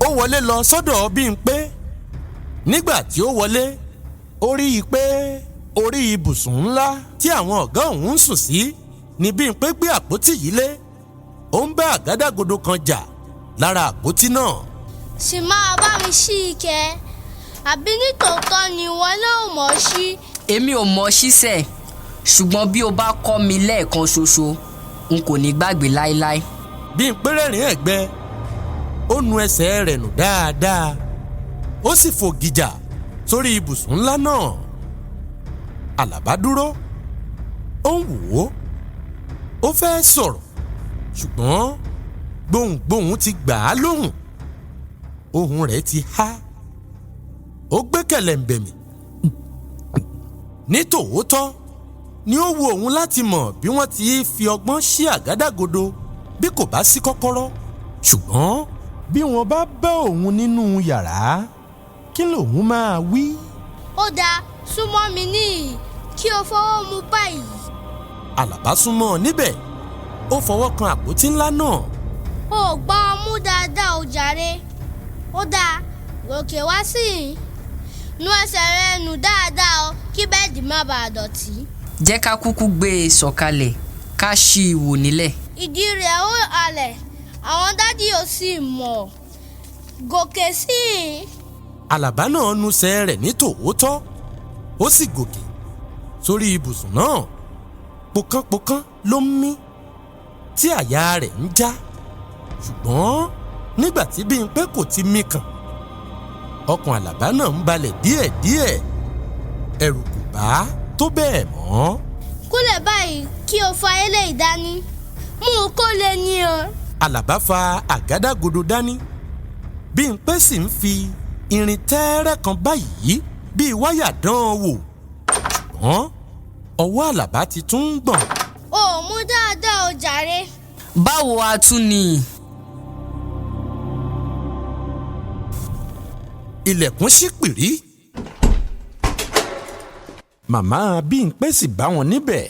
Ó wọlé lọ sọ́dọ̀ Bímpé. Nígbà tí ó wọlé, ó rí i pé orí ibùsùn ńlá tí àwọn ọ̀gá òun ń sùn sí ni Bímpé gbé àpótí yìí lé. Ó ń bá àgádágodo kan jà lára àpótí náà. Sì máa bá mi ṣí ike, àbí nítòótọ́ ni wọn náà mọ̀ ọ́ sí? Èmi ò mọ̀ ṣíṣẹ́, ṣùgbọ́n bí o bá kọ́ mi lẹ́ẹ̀kan ṣoṣo, n kò ní gbàgbé láéláé. Bímpé rẹ́rìn ẹ̀gbẹ́, ó nu ẹsẹ̀ rẹ̀ nù dáadáa, ó sì fò gìjà sórí ibùsùn ńlá náà. Àlàbá dúró, ó ń wò ó, ó fẹ́ sọ̀rọ̀, ṣùgbọ́n gbohùngbohùn ti gbà á lóhùn, ohùn rẹ̀ ti há. Ó gbé kẹ̀lẹ̀ǹbẹ̀mì. Ní tòótọ́ ni ó wu òun láti mọ̀ bí wọ́n ti fi ọgbọ́n ṣí àgádágodo bí kò bá sí kọ́kọ́rọ́, ṣùgbọ́n bí wọ́n bá bá òun nínú yàrá, kí lòun máa wí? Ó dáa, súnmọ́ mi níyì kí o fọwọ́ mu báyìí. Àlàbá súnmọ́ ọ níbẹ̀, ó fọwọ́ kan àpótí ńlá náà. O ò gbọ́ ọ mú dáadáa o jàre. Ó dáa, gòkè wá sí i, nu ẹsẹ̀ rẹ nù dáadáa o, kí bẹ́ẹ̀dì má bàa dọ̀tí. Jẹ́ ká kúkú gbé e sọ̀kalẹ̀, ká ṣí i wò nílẹ̀. Ìdí rẹ̀ ó halẹ̀, àwọn dádì ò sì mọ̀. Gòkè sí i. Àlàbá náà nusẹ̀ rẹ̀ ní tòótọ́, ó sì gòkè sórí ibùsùn náà. Pokánpokán ló ń mí tí àyà rẹ̀ ń já, ṣùgbọ́n nígbà tí Bímpé kò ti mí kàn, ọkàn Àlàbá náà ń balẹ̀ díẹ̀díẹ̀. Ẹ̀rù kò bá tó bẹ́ẹ̀ mọ́. Kúlẹ̀ báyìí kí o fa eléyìí dání, mú un kó lè ní o. Àlàbá fa àgádágodo dání, Bímpé sì ń fi irin tẹ́ẹ́rẹ́ kan báyìí bíi wáyà dán an wò, ṣùgbọ́n ọwọ́ Àlàbá ti tún ń gbọ̀n. O ò mú dáadáa o jàre. Báwo a tún ni? Ilẹ̀kùn ṣí pìrí. Màmá Bímpé sì bá wọn níbẹ̀.